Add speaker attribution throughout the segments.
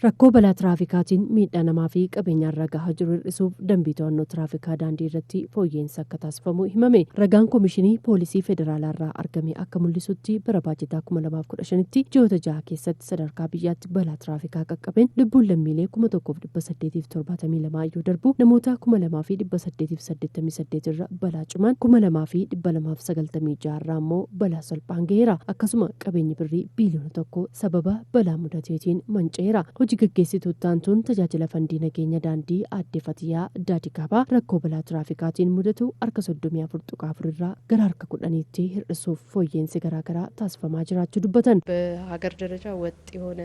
Speaker 1: Rakkoo balaa tiraafikaatiin miidhaa namaa fi qabeenyaarra gahaa jiru hir'isuuf dambii to'annoo tiraafikaa daandii irratti fooyya'insa akka taasifamu himame. Ragaan Komishinii Poolisii Federaalaarraa argame akka mul'isutti, bara baajataa 2015tti ji'oota 6 keessatti sadarkaa biyyaatti balaa tiraafikaa qaqqabeen lubbuun lammiilee 1872 yoo darbu, namoota 2888 irra balaa cimaan, 2296 irraa immoo balaa salphaan gaheera. Akkasuma qabeenyi birrii biiliyoona 1 sababa balaa mudateetiin manca'eera. Hojii gaggeessituu itti aantuun tajaajila fandii nageenya daandii aadde Fatiyaa Daadikaabaa rakkoo balaa tiraafikaatiin mudatu harka 34.4 irraa gara harka 10tti hir'isuuf fooyya'insi garaagaraa taasifamaa jiraachuu dubbatan.
Speaker 2: በሀገር ደረጃ ወጥ የሆነ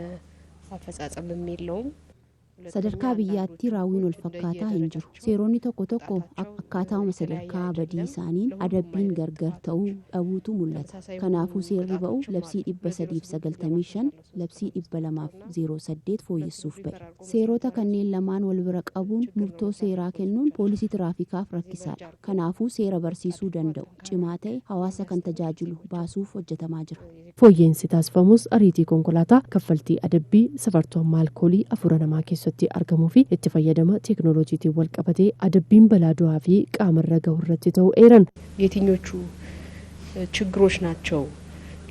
Speaker 2: አፈጻጸምም የለውም።
Speaker 3: Sadarkaa biyyaatti raawwiin walfakkaataa hin jiru. Seeronni tokko tokko akkaatauma sadarkaa badii isaaniin adabbiin gargar ta'uu dhabuutu mul'ata. Kanaafuu seerri ba'u labsii 395, labsii 208 fooyyessuuf ba'e. Seerota kanneen lamaan wal bira qabuun murtoo seeraa kennuun poolisii tiraafikaaf rakkisaadha. Kanaafuu seera barsiisuu danda'u cimaa ta'e, hawaasa kan tajaajilu baasuuf hojjetamaa jira.
Speaker 1: Fooyya'insi taasifamus ariitii konkolaataa, kaffaltii adabbii, safartuu hamma alkoolii afuura namaa keessatti argamuu fi itti fayyadama teeknooloojiitiin wal qabatee adabbiin balaa du'aa fi qaamarra gahu irratti ta'uu eeran.
Speaker 2: የትኞቹ ችግሮች ናቸው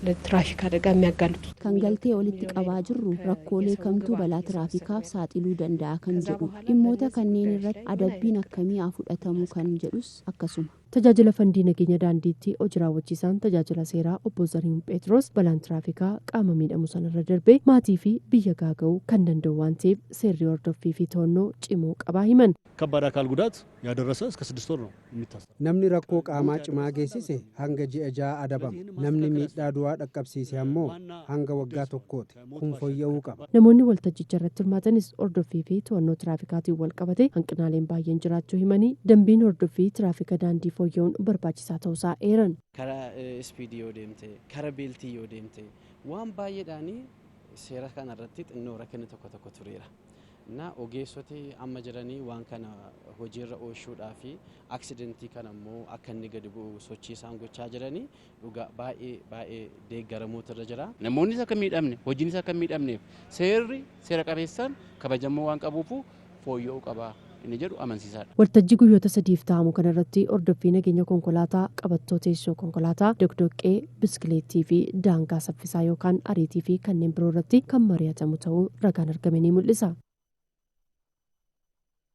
Speaker 2: ለትራፊክ አደጋ የሚያጋልጡት?
Speaker 3: Kan galtee walitti qabaa jirru rakkoolee kamtuu balaa tiraafikaaf saaxiluu danda'a kan jedhudha. Dhimmoota kanneen irratti adabbiin akkamii haa fudhatamu kan jedhus akkasuma.
Speaker 1: Tajaajila fandii nageenya daandiitti hojii raawwachiisaan tajaajila seeraa obbo Zarihuun Pheexiroos balaan tiraafikaa qaama miidhamu sanarra darbee maatii fi biyya gaaga'uu kan danda'u waan ta'eef seerri hordoffii fi to'annoo cimuu qabaa himan.
Speaker 4: ከባድ አካል ጉዳት ያደረሰ እስከ 6 ወር ነው የሚታሰረው።
Speaker 5: Namni rakkoo qaamaa cimaa geessise hanga ji'a 6 adabama. Namni miidhaa du'aa dhaqqabsiise ammoo hanga waggaa tokkooti. Kun fooyya'uu qaba.
Speaker 1: Namoonni waltajjicha irratti hirmaatanis hordoffii fi to'annoo tiraafikaatiin wal qabate hanqinaaleen baay'een jiraachuu himanii, dambiin hordoffii tiraafika daandii fooyya'uun barbaachisaa ta'uusaa eeran.
Speaker 6: Karaa speedii yoo deemte, karaa beltii yoo deemte, waan baay'eedhaanii seera kana irratti xinnoo rakkinni tokko tokko tureera. Na ogeessoti amma jiranii waan kana hojiirra oolchuudhaa fi accidentii kana immoo akka inni gadi bu'u sochii isaan gochaa jiranii dhugaa baay'ee baay'ee deeggaramuutu irra jira.
Speaker 7: Namoonnis akka hin miidhamne, hojiinis akka hin miidhamneef seerri seera qabeessaan kabajamoo waan qabuufu fooyya'uu qaba inni jedhu amansiisaadha.
Speaker 1: Waltajjii guyyoota 3f taa'amu kanarratti hordoffii nageenya konkolaataa, qabattoo teessoo konkolaataa, doqdoqqee, biskileettii fi daangaa saffisaa yookaan ariitii fi kanneen biroo irratti kan mari'atamu ta'uu ragaan argame ni mul'isa.